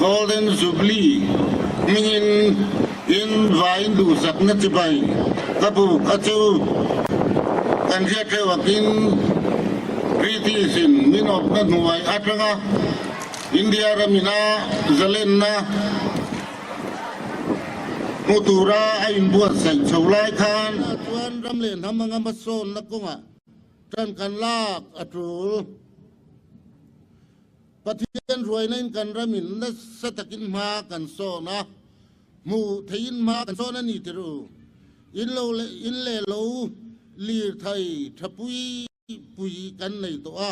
Golden Jubilee hmingin in vain duhsakna chibai ka buk a chu. Kan hriat hreuh akin British in min awpna hnuai atanga India ramina zalenna hmu tura a inbuatsaih chho lai khan chuan ram leh hnam anga hmasawnna kawngah tan kan lak a tul. Pathian ruaina in kan ramin nasa takin hma kan sawn a, hmuh theihin hma kan sawn a ni tir u. In lo leh in leh lo lirthei tha pui pui kan nei tawh a,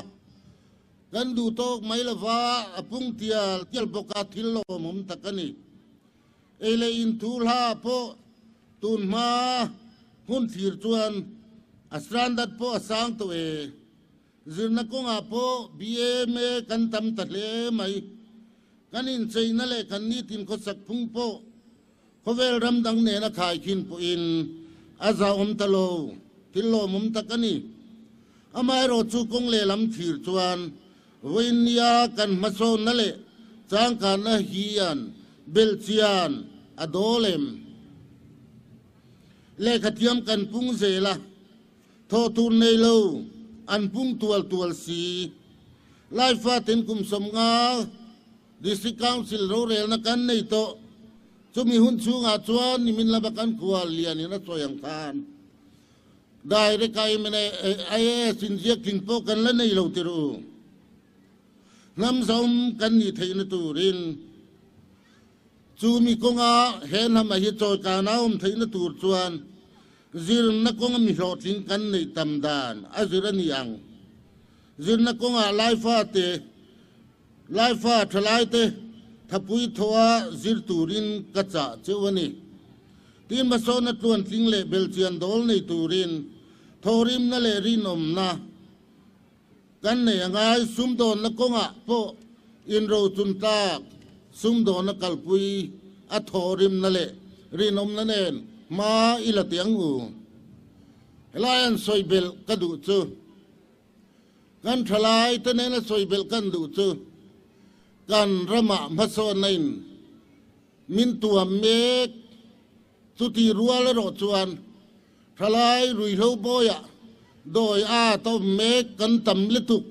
kan duh tawk mai lova a pung tial tial bawk a, thil lawmawm tak a ni. Ei leh in thu hla pawh tun hma hun thlir chuan a standard pawh a sang tawh e. Zirna kawngah pawh BMA kan tam ta hle mai. Kan incheina leh kan nitin khawsak phung pawh khawvel ram dang nena khaikhin pawhin a zahawm ta lo, thil lawmawm tak a ni. Amaherawh chu kawng lehlam thlir chuan vawiinnia kan hmasawnna leh changkanna hian belhchian a dawl em? Lehkhathiam kan pung zel a. Thawh tur nei lo an pung tual tual si. Laifa ten kum 50 District Council rorelna kan nei tawh. Chumi hun chhungah chuan nimin lama kan khual lian in a sawi ang khan Direct a mna IAS inziak tling pawh kan la nei lo tir u. Hnam zawm kan nih theihna turin chumi kawnga he hnama hi chawikana awm theihna tur chuan Zirna kawnga mi hlawhtling kan neih tam dan a zir a ni ang. Zirna kawngah Laifa te, Laifa thalaite thapui thawha zir turin ka chah cheu a ni. Tin hmasawna tluantling leh belchian dawl nei turin thawhrimna leh rinawmna kan nei a ngai. Sumdawnna kawngah pawh inrochun tlak sumdawnna kalpui a thawhrimna leh rinawmna nen hma i la ti ang u. Helai an sawi belh ka duh chu, kan thalai te nena sawi belh kan duh chu, kan ramah hmasawnna in min tuam mek. Chuti rual erawh chuan thalai ruihhlo bawiah dawi a ta awm mek kan tam lutuk.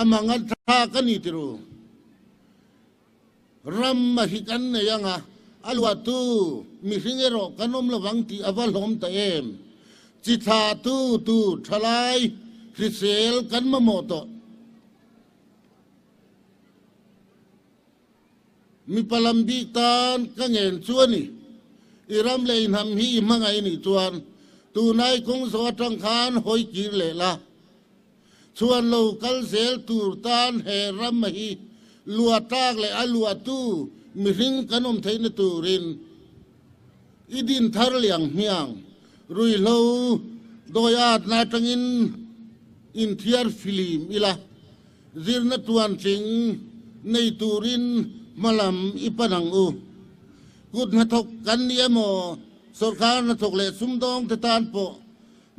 A mang a thlak a ni tiru. Ram a hi kan nei anga a luahtu mihring erawh kan awm lovang tih a va hlawm ta em. Chi thlahtu tur thalai hrisel kan mamawh tawh. Mipa lam bik tan ka ngen chu a ni. I ram leh i hnam hi i hmangaih nih chuan tunai kawng zawh atang khan hawi kir leh la. Chhuan lo kal zel tur tan he ram hi lua tlak leh a luahtu mihring kan awm theihna turin i din thar liang hmiang ruihhlo dawi atna atangin inthiar filim ila. Zirna tuantling nei turin hmalam i pan ang u. Kut hnathawk kan ni emaw, sawrkar hnathawk leh sumdawng te tan pawh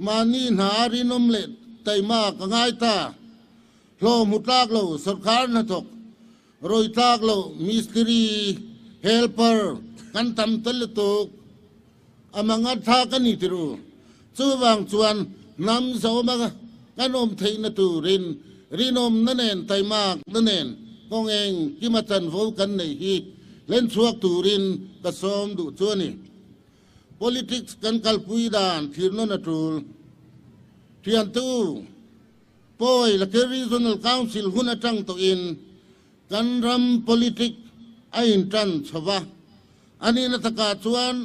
mahni hna a rinawm leh taima ka ngai ta. Hlawh hmu tlak lo sawrkar hnathawk, rawi tlak lo mistiri, helper kan tam ta lutuk. A mangan thlak a ni tir u. Chuvang chuan hnam zawma kan awm theihna turin rinawmna nen taimakna nen kawng eng kima chanvo kan nei hi hlen chhuak turin ka sawm duh chu a ni. Politics kan kalpui dan thlir nawn a tul. Thiantu Pawi Lakher Regional Council hun atang tawhin kan ram politics a intan chho va. A nihna takah chuan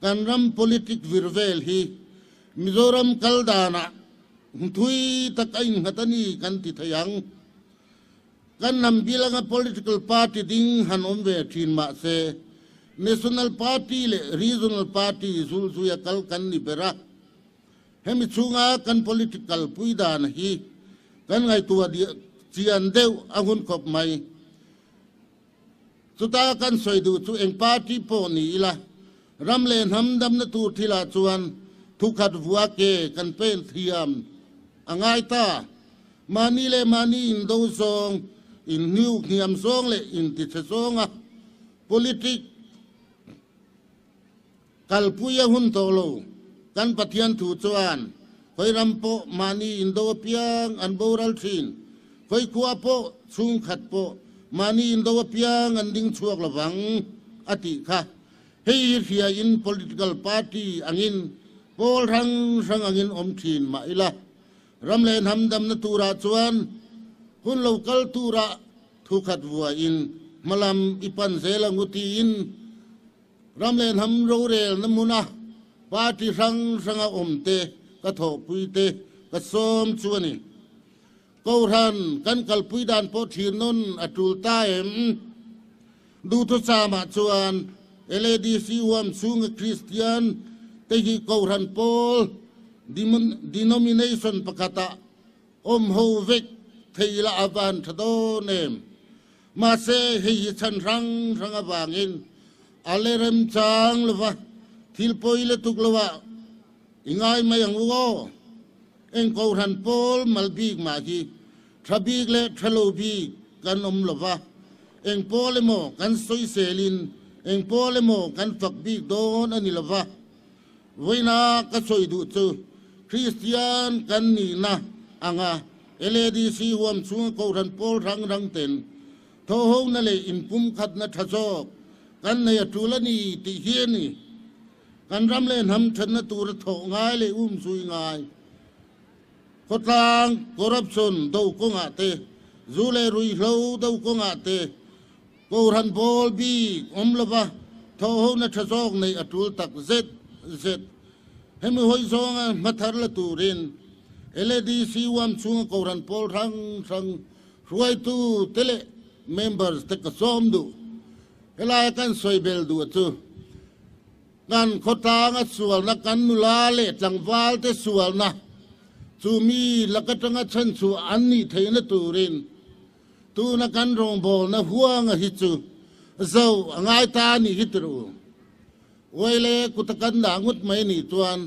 kan ram politic vir vel hi Mizoram kal danah thui tak a innghat a ni kan ti thei ang. Kan hnam bil anga political party ding han awm ve thin mah se National Party leh Regional Party zulzuia kal kan ni ber a. Hemi chhunga kan political pui dan hi kan ngaihtuah chian deuh a hun khawp mai. Chuta kan sawi duh chu eng party pawh ni ila, ram leh hnam damna tur thilah chuan thukhat vua ke kan pen thiam a ngai ta. Mahni leh mahni indo zawng Inhniuk hniam zawng leh intichhe zawnga politic kalpui a hun tawh lo. Kan Pathian thu chuan khawi ram pawh mahni indo apiang an boral thin, khawi khua pawh chhungkhat pawh mahni indo apiang an ding chhuak lovang a tih kha. Hei hi hriain political party angin pawl hrang hrang angin awm thin mah ila, Ram leh hnam damna turah chuan hun lo kal turah thukhat vuain hmalam i pan zel ang u tiin ram leh hnam rorelna hmuna party hrang hranga awmte ka thawhpuite ka sawm chu a ni. Kohhran kan kalpui dan pawh thlir nawn a tul ta em? Duhthusam-ah chuan LADC huam chhunga Kristian te hi Kohhran pawl denomination pakhatah awm ho vek thei ila a van tha dawn em? Mahse, hei hi chhan hrang hrang avangin a le remchang lova thil pawi lutuk lovah i ngai mai ang u aw. Eng Kohhran pawl mal bik mah hi Tha bik leh tha lo bik kan awm lo va, eng pawl emaw kan sawiselin eng pawl emaw kan fak bik dawn a ni lo va. Vawiina ka sawi duh chu Kristian kan nihna anga LADC huam chhunga Kohhran pawl rang rang ten thawhhona leh inpumkhatna tha zawk kan nei a tul a ni tih hi a ni. Kan ram leh hnam thatna tura thawh ngai leh umzui ngai. Khawtlang corruption do kawngah te, zu leh ruihhlo do kawngah te, Kohhran bawl bik awm lova thawhhona tha zawk neih a tul tak zet zet. Hemi hawi zawnga hmathar la turin LADC uam chhunga Kohhran pawl hrang hrang hruaitu te leh members te ka sawm duh. Helaia kan sawi bel duh chu Kan khawtlanga sualna, kan nula leh tlangvalte sualna chu mi lak atanga chhan chhuah an nih theihna turin tuna kan rawngbawlna huanga hi chu zo a ngai ta a nih hi tirh u. Uai le kuta kan dah ngut mai nih chuan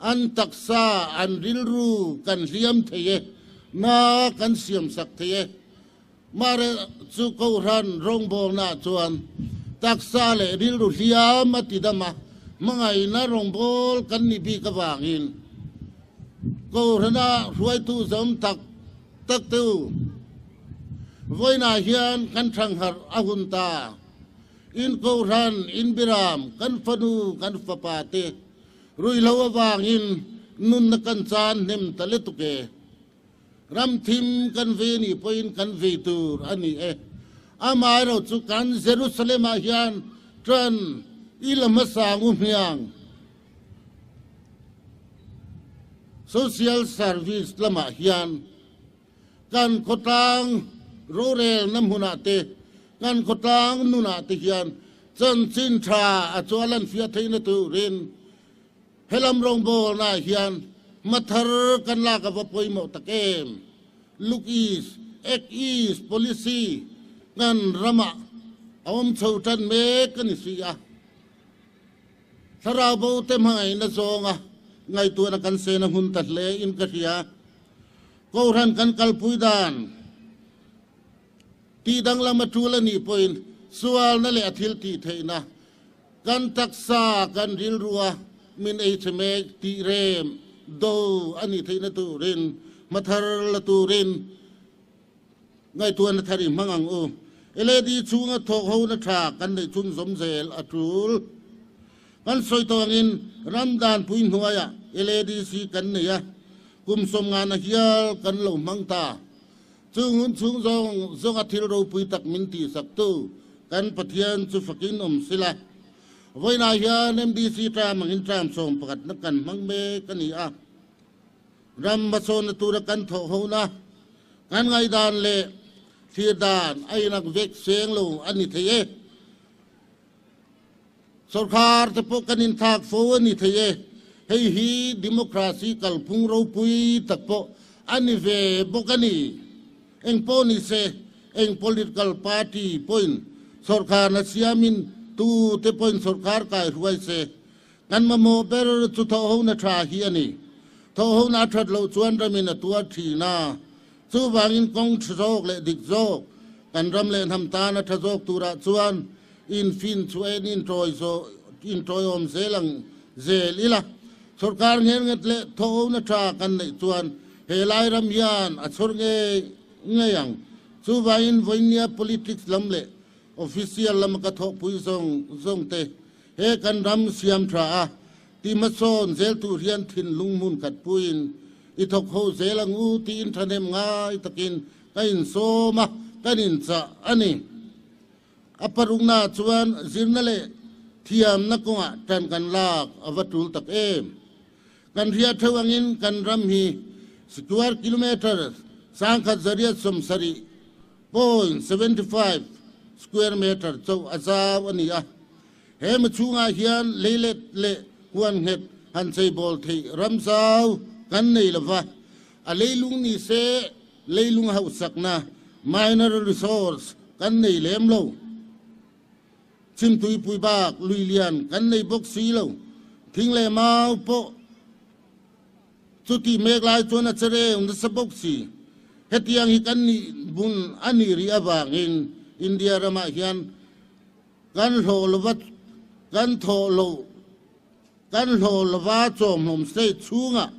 an taksa, an rilru kan hliam thei e, na kan siamsak thei e. Mahre chu Kohhran rawngbawlnaah chuan taksa leh rilru hliam a ti dam a, hmangaihna rawngbâwl kan nih bik avangin Kohhrana hruaitu zawm tak tak te u, vawiinah hian kan thangharh a hun ta. In Kohhran, in biram, kan fanu, kan fapa te ruihhlo avangin nunna kan chan hnem ta lutuk e. Ram thim kan ve nih pawhin kan vei tur a ni e. Amaherawh chu kan Jerusalem-ah hian ṭan i la hmasa ngu hmiang. Social service lamah hian kan khawtlang rorelna hmunah te, kan khawtlang nunah te hian chanchin ṭha a chuah lan fiah theihna turin Helam rawngbawlnaah hian hma thar kan lak a va pawimawh tak em? Look East, Act East policy kan ramah a awm chho tan mek a ni si a. Thlarau bo te hmangaihna zawnga ngaihtuahna kan sen a hun ta hle in ka hria. Kohhran kan kalpui dan tih danglam a tul a nih pawhin sualna leh a thil tih theihna Kan taksa kan rilrua min ei che mek tih rem do a nih theihna turin hmathar la turin ngaihtuahna thar i hmang ang u. LAD chhunga thawk hona tha kan neih chhun zawm zel a tul. Kan sawi tawh angin ram danpui hnuaiah LADC kan nei a, kum sawmngana hial kan lo hmang ta. Chung hun chhung zawng zawnga thil ropui tak min tihsaktu kan Pathian chu fakin awm sila. Vawiinah hian MDC term angin term 11na kan hmang mek a ni a. Ram hmasawnna tura kan thawh hona, kan ngaihdan leh thlir dan a inang vek seng lo a ni thei e. Sorkar te pawh kan inthlak fo a ni thei e. Hei hi democracy kalphung ropui tak pawh a ni ve bawk a ni. Eng pawh ni se, eng political party pawhin sorkarna siamin tu te pawhin sorkar kai hruai se, kan mamawh ber chu thawhhona tha hi a ni. Thawhhona a that loh chuan ramin a tuar thin a. Chuvangin kawng tha zawk leh dik zawk. Kan ram leh hnam tan a tha zawk turah chuan infin chu en intawiawm zel ang zel ila. Sorkar nghelnghet leh thawhona tha kan neih chuan he lai ram hian a chhawr ngei ngei ang. Chuvangin vawinia politics lam leh official lama ka thawhpui zawng zawng te he kan ram siam tha a ti hmasawn zel tur hian thinlung hmun khat puiin i thawk ho zel ang u tiin thahnem ngai takin ka insawm a, kan inchah a ni. A paruknaah chuan zirna leh thiamna kawngah tan kan lak a va tul tak em. Kan hriat theuh angin kan ram hi square kilometre 17.75 square metre chauh a zau a ni a. He mi chhungah hian leilet leh huan nghet han cheibawl theih ram zau kan nei lo va, a leilung ni se leilung hauhsakna, mineral resource, kan nei lem lo. Chhimtuipui bak lui lian kan nei bawk si lo. Thing leh mau pawh chuti mek lai chuan a chereu nasa bawk si. Hetiang hi kan nih bun a nih rih avangin India ramah hian Kan hlawh lova kan thawh lo kan hlawh lova chawmhlawm state chhungah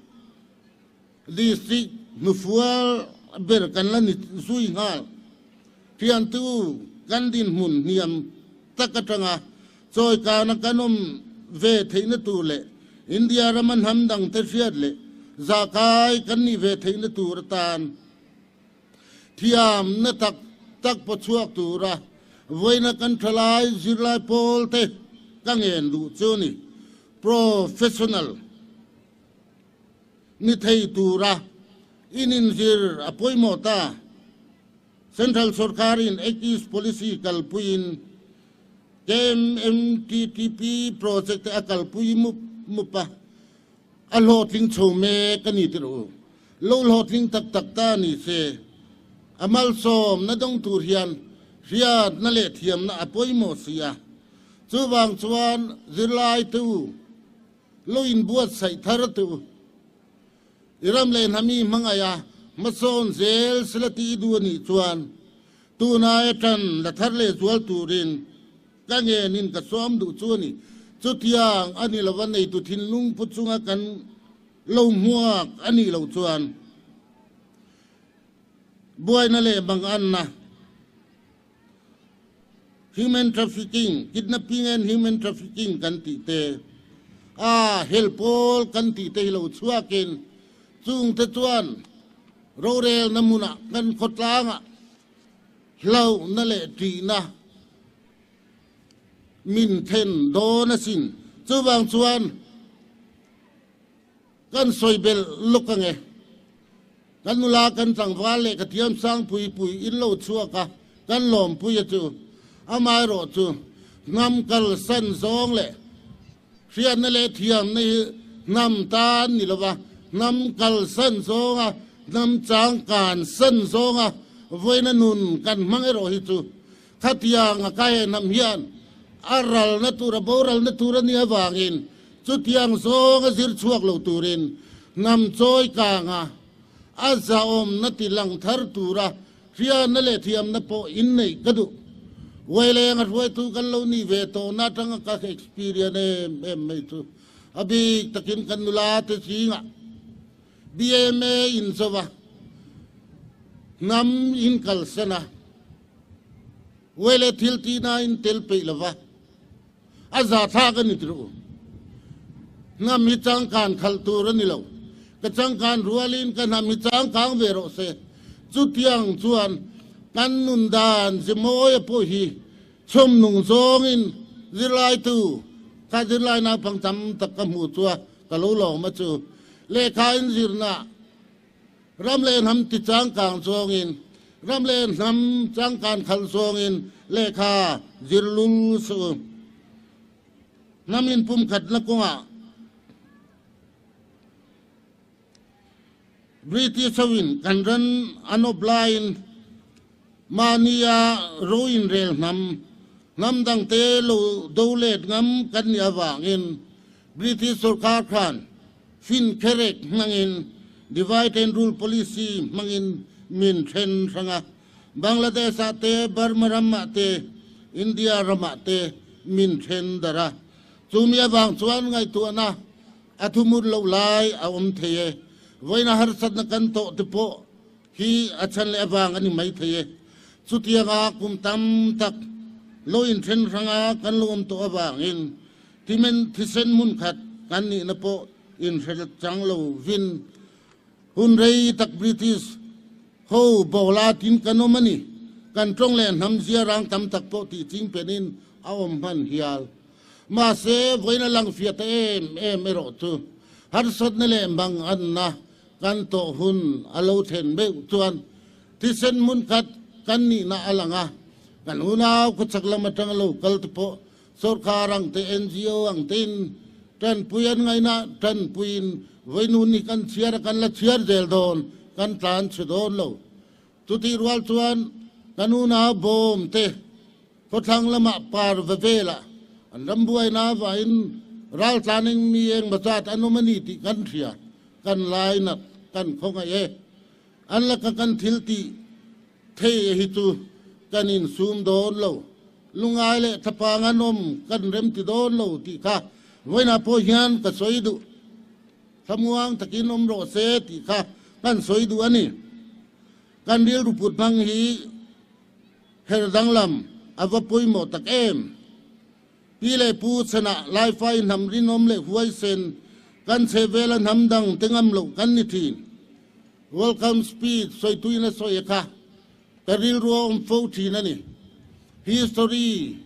district hnufual ber kan la ni zui nghal. Thiantu kan dinhmun hniam tak atanga chawikana kan awm ve theihna tur leh India rama hnam dangte hriat leh zahkai kan nih ve theihna tur atan Thiamna tak tak paw chhuak tura vawiina kan thalai zirlai pawlte ka ngen duh chu ni. Professional ni thei tura in inzir a pawimawh ta. Central sorkarin Act East Policy kalpuiin KMMTTP project te a kalpui mup mup a. A hlawhtling chho mek a ni tirh u. Lo hlawhtling tak tak ta ni se, a malsawmna dawng tur hian hriatna leh thiamna a pawimawh si a. Chuvang chuan zirlai te u, lo inbuatsaih thar te u. I ram leh hnami hmangaih a hmasawn zel sela tih i duh a nih chuan tunai atan la thar leh zual turin Ka ngenin ka sawm duh chu a ni. Chutiang a ni lova neitu thinlung pu chunga kan lo hmuak a nih loh chuan buaina leh manganna, human trafficking, kidnapping and human trafficking kan tih te, a hel pawl kan tih te hi lo chhuakin chungte chuan rorelna hmunah kan khawtlangah Hlauhna leh ṭihna min then dawn asin. Chuvang chuan kan sawi belh lawk ang e. Kan nula, kan tlangval leh ka thiam sangpui pui in lo chhuak a, kan lawmpui a chu. Amaherawh chu hnam kalsan zawng leh Hriatna leh thiamna hi hnam tan ni lova, hnam kalsan zawnga, hnam changkan san zawnga vawiina nun kan hmang erawh hi chu khatianga ka he hnam hian a ralna tur, a boralna tur a nih avangin chutiang zawnga zir chhuak lo turin hnam chawi kanga a zahawmna ti lang thar tura Hriatna leh thiamna pawh inneih ka duh. Uaileng a hruaitu kan lo nih ve tawhna atanga ka experience em em mai chu a bik takin kan nula te zingah BMA in zo a, hnam in kalsan a, uaile thil tihna in tel peih lova a zathlak a ni tirh u. Hnam hi changkan khalh tur a ni lo. Ka changkan rualin ka hnam hi changkang ve rawh se. Chutiang chuan kan nun dan Zimawia pawh hi chhawm nung zawngin zirlaitu kha zirlai naupang tam tak ka hmuh chu a ka lo lawm a chu. Lehkha in zirna Ram leh hnam ti changkang zawngin, ram leh hnam changkan khalh zawngin lehkha zir lul suh u. Hnam inpumkhatna kawngah British hoin kan ran an awp laiin mahnia ro inrel hnam, hnam dangte lo do let ngam kan nih avangin British sorkar khan fin kherek hmangin Divide and Rule Policy hmangin min then hrang a. Bangladesh ah te, Burma ram ah te, India ram ah te min then darh a. Chumi avang chuan ngaihtuahna a thumut loh lai a awm thei e. Vawiina harsatna kan tawh te pawh hi a chhan leh avang a ni mai thei e. Chutianga kum tam tak lo inthen hranga kan lo awm tawh avangin timen thisen hmun khat kan nihna pawh inhre chang lo vin hun rei tak British ho bawla tin kan awm a ni. Kan tawng leh hnam zia rang tam tak pawh tih ching penin a awm hman hial. Mahse, vawiin a lang fiah ta em em erawh chu harsatna leh manganna kan tawh hun a lo thlen meuh chuan thisen hmun khat kan nihna a lang a, kan unau khawchhak lam atanga lo kal te pawh sorkar ang te, NGO ang tein tanpui an ngaihna tanpuiin vawiin ni kan chhiar a kan la chhiar zel dawn, kan tlan chhe dawn lo. Chutih rual chuan kan unau bawm te khawthlang lamah par va velah an ram buaina avangin raltlan eng mi eng mazat an awm a ni tih kan hria, kan lainat, kan khawngaih e. An laka kan thil tih thei hi chu kan insum dawn lo, lungai leh thlapang an awm kan rem ti dawn lo tih kha vawiinah pawh hian ka sawi duh. Thlamuang takin awm rawh se tih kha kan sawi duh a ni. Kan rilru put hmang hi her danglam a va pawimawh tak em? Pi leh pu chhanah Laifai hnam rinawm leh huaisen kan chhe vela hnam dang te ngam loh kan ni thin. Welcome speech sawituin a sawi a kha ka rilru a awm fo thin a ni. History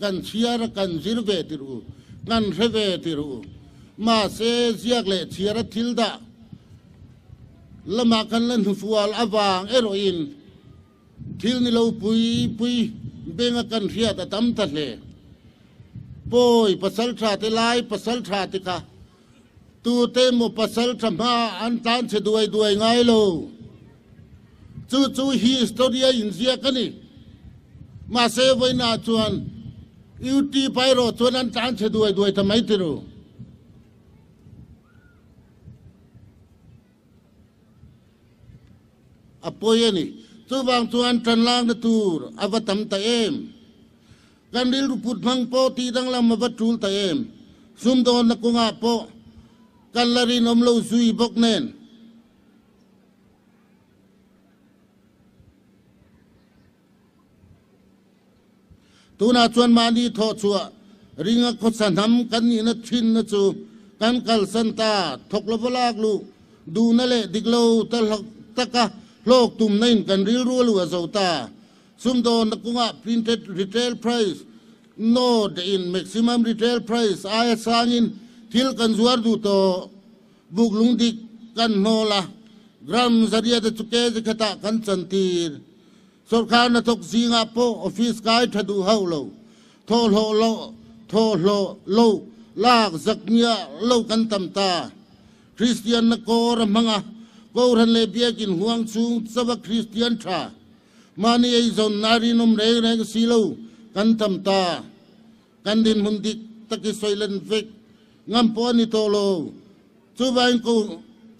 kan chhiar a kan zir ve tir u, kan hre ve tir u. Mahse ziak leh chhiar a thil dah lamah kan la hnufual avang erawhin Thil ni lo pui pui benga kan hriat a tam ta hle. Pawi pasal tha te lai pasal tha te kha tute emaw pasal tha hma an tlan chhe duai duai ngai lo. Chu chu history a inziak a ni. Mahse vawiinah chuan UT Pairaw chuan an tlan chhe duai duai ta mai ti ru. A pawi a ni. Chuvang chuan ṭanlakna tur a va tam ta em? Kan rilru put hmang pawh tih danglam a va ṭul ta em? Sumdawnna kawngah pawh kan la rinawm lo zui bawk nen. Tunah chuan mahni thawhchhuah ringa khawsa hnam kan nihna thinna chu kan kalsan ta, thawk lova lak luh duhna leh dik lo ta taka hlawk tumna in kan rilru a luh a zo ta. Sumdawnna kawngah printed retail price note in maximum retail price aia sangin thil kan zuar duh tawh. Buk lung dik kan hnawl a, gram zaria te chu kg khatah kan chantir. Sorkar hnathawk zingah pawh office kai tha duh hauh lo, thawhhlawh lo, thawhhlawh lo lak zak ngiah lo kan tam ta. Kristian na kawr a hmang a, Kohhran leh Biakin huang chhung chauha Kristian tha, mahni eizawnna rinawm reng reng si lo kan tam ta. Kan dinhmun dik tak hi sawi len vek ngam pawh a ni tawh lo. Chuvangin ko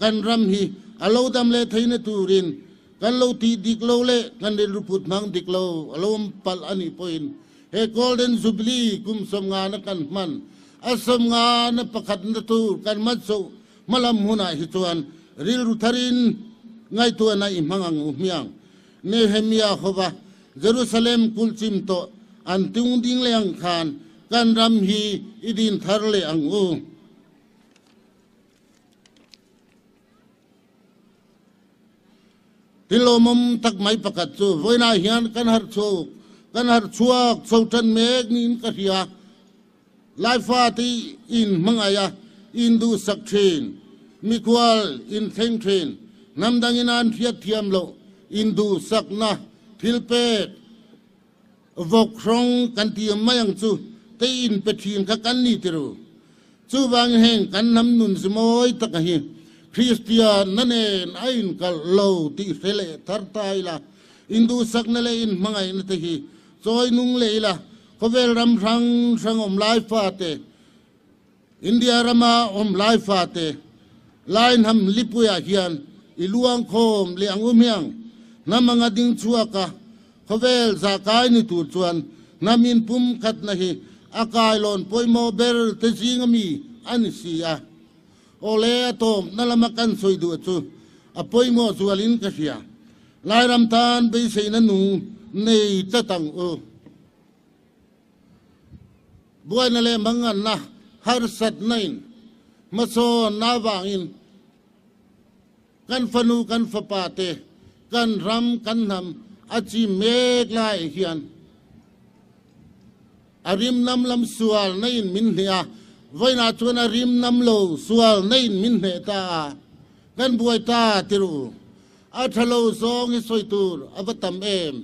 kan ram hi a lo dam leh theihna turin kan lo tih dik lo leh kan rilru put hmang dik lo a lo awm palh a nih pawhin he Golden Jubilee kum sawmngana kan hman a sawmngana pakhatna tur kan hman chhoh hmalam hunah hi chuan rilru tharin ngaihtuahna i hmang ang u hmiang. Nehemia hova Jerusalem kulh chim tawh an tung ding leh ang khan kan ram hi i din thar leh ang u. Tilawmawm tak mai pakhat chu vawiinah hian kan harh chhuak kan harh chhuak chho tan mek niin ka hria. Laifa te in hmangaih a, in duhsak thin, mikhual in thleng thin, hnam dangin an hriat thiam loh in duhsakna thil pek vawk hrawng kan ti mai ang chu te in pe thin kha kan ni ti ru. Chuvangin heng kan hnam nun zimawi taka hi Kristian na nen a inkalh lo tih hre leh thar ta ila, in duhsakna leh in hmangaihna te hi chawi nung leh ila, khawvel ram hrang hrang awm lai fate, India rama awm lai fate, lai hnam lipuiah hian i luang khawm leh ang u hmiang. Hnam anga ding chhuak a. Khawvel zahkai ni tur chuan hnam inpumkhatna hi a kailawn pawimawh ber te zinga mi a ni si a. Awle a tawpna lama kan sawi duh chu a pawimawh zualin ka hria. Lairam tan beiseina nung nei tlat ang u. Buaina leh manganna harsatna in hmasawnna avangin kan fanu kan fapa te kan ram kan hnam a chim mek lai hian a rim nam lam sual na in min hneh a, vawiinah chuan a rim nam lo sual na in min hneh ta a, kan buai ta ti ru. A tha lo zawng hi sawi tur a va tam em.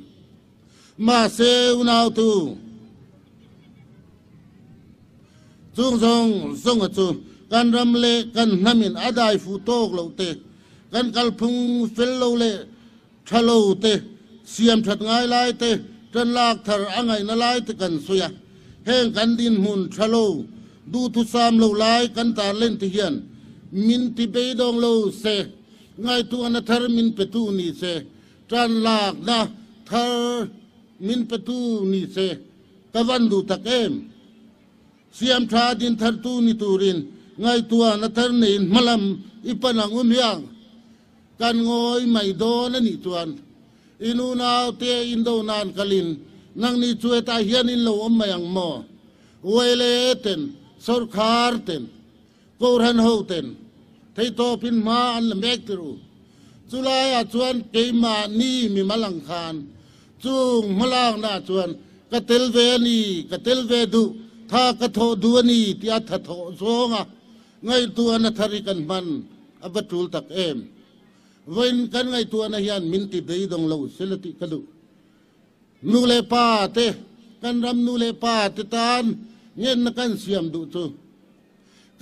Mahse unautu chung zawng zawnga chu kan ram leh kan hnamin a dai fuh tawk loh te, kan kalphung fel lo leh tha lo te, siam that ngai lai te, tan lak thar a ngaihna lai te kan sawi a. Heng kan dinhmun tha lo, duhthusam lo lai kan tarlen te hian min ti beidawng lo se, ngaihtuahna thar min petu ni se, Tan lakna thar min petu ni se ka van duh tak em? Siam tha din thartu ni turin ngaihtuahna thar neiin hmalam i pan ang u hmiang. Kan ngawi mai dawn a nih chuan i nunaute indo nan kalin nangni chu hetah hian in lo awm mai ang maw? Uaile ten, sawrkhar ten, Kohhran ho ten theihtawpin hma an la mek tir u. Chulaiah chuan keimahni mimal ang khan chung hmalaknaah chuan ka tel ve a ni, ka tel ve duh, tha ka thawh duh a ni tia tha thawh zawnga ngaihtuahna thar hi kan hman a va tul tak em. Vawiin kan ngaihtuahna hian min ti beidawng lo sela tih ka duh. Nu leh pa te, kan ram nu leh pa te tan ngenna kan siam duh chu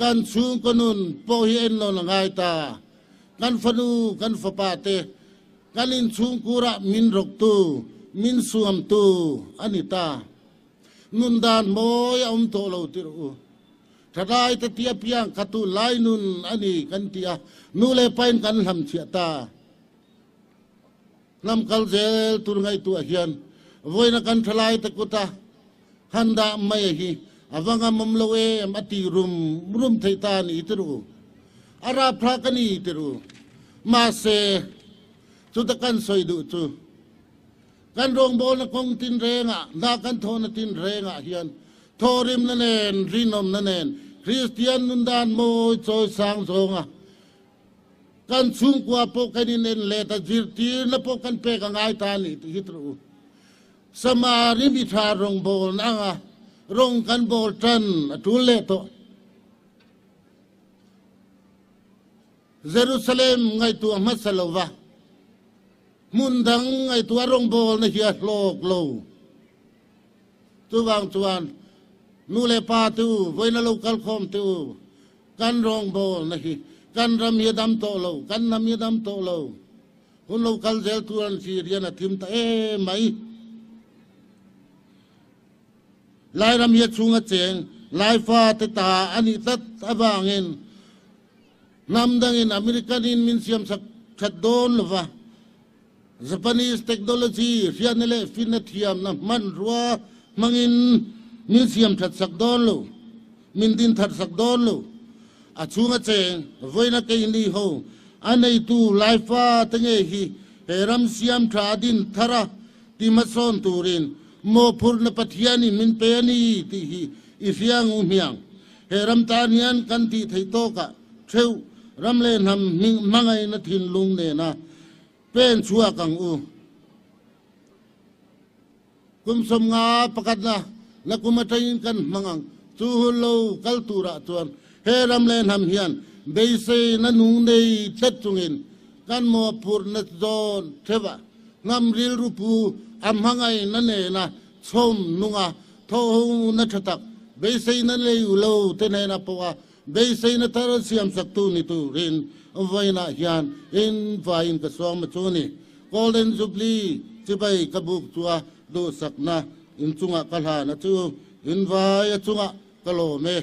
kan chhungkaw nun pawh hi ennawn a ngai ta. Kan fanu, kan fapa te kan inchhungkurah min rawktu, min suamtu a ni ta. Nun dan mawi a awm tawh lo tirh u. Thalai te tia piang kha tu lai nun a ni kan ti a, nu leh pain kan hlamchhiah ta. Hnam kal zel tur ngaihtuah hian vawiina kan thalaite kuta han dah mai hi a va ngamawm lo em a ti rum rum thei ta a ni ti ru. A rapthlak a ni ti ru. Mahse, chuta kan sawi duh chu kan rawngbawlna kawng tinrengah, hna kan thawhna tinrengah hian thawhrimna nen, rinawmna nen Kristian nundan mawi chawisang zawnga Kan chhungkua pawh kan inen let a, zirtirna pawh kan pek a ngai ta a ni tih hi rawh u. Samari mi tha rawngbawlna anga rawng kan bawl tan a tul leh tawh. Jerusalem ngaihtuah hmasa lova hmun dang ngaihtuah rawngbawlna hi a hlawk lo. Chuvang chuan nu leh pa te u, vawiina lo kalkhawm te u, Kan rawngbawlna hi kan ram hi a dam tawh lo, kan hnam hi a dam tawh lo. Hun lo kal zel tur an thlir hian a thim ta em mai. Lairam hi a chhung a cheng, Laifa te ta a nih tlat avangin hnam dangin American in min siamsak that dawn lo va, Japanese technology hriatna leh finna thiamna hmanrua hmangin min siam that sak dawn lo, min din that sak dawn lo. A chhunga cheng vawiina keini ho a neitu Laifa te ngei hi he ram siam tha a din thar a ti hmasawn turin mawhphurhna Pathianin min pe a ni tih hi i hria ngu hmiang. He ram tan hian kan tih theih tawkah theuh ram leh hnam hmangaihna thinlung nena Pen chhuak ang u. Kum 50 pakhatna la kum atangin kan hmang ang. Chu hun lo kal turah chuan he ram leh hnam hian beiseina nung nei tlat chungin kan mawhphurhna zawn theuh a, hnam rilru pu a hmangaihna nena chhawm nunga thawhhona tha tak beiseina nei u lo te hnena pawha Beiseina thar siamsaktu ni turin vawiinah hian in vaiin ka suang ma chu ni. Golden Jubilee chibai ka buk chu a duhsakna in chungah ka hlan a chu in vai a chungah ka lawm e.